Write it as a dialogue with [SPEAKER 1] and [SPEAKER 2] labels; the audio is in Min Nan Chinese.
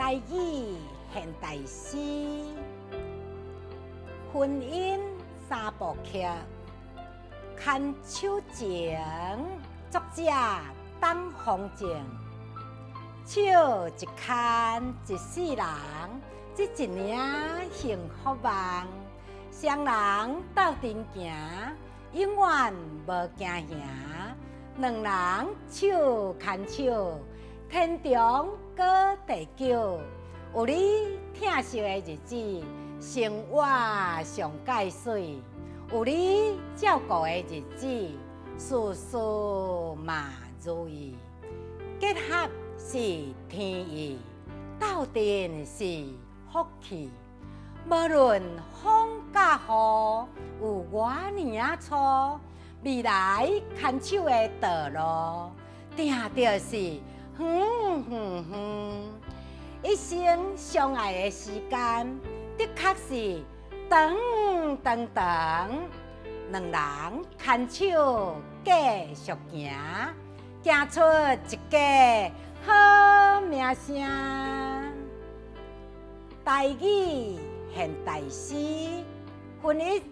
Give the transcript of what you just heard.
[SPEAKER 1] 台語現代詩，婚姻三部曲，牽手情，作者董方靜。手一牽一世人，這一領幸福夢。雙人鬥陣行，永遠無驚嚇。兩人手牽手，天長閣地久。有你疼惜的日子，生活上蓋媠；有你照顧的日子，事事嘛如意。結合是天意，鬥陣是福氣。無論風佮雨，有偌爾仔粗，未來牽手的道路，定著是遠遠遠。一生相愛的時間，的確是長長長。兩人牽手繼續行，行出一個好名聲。台語現代詩，婚姻。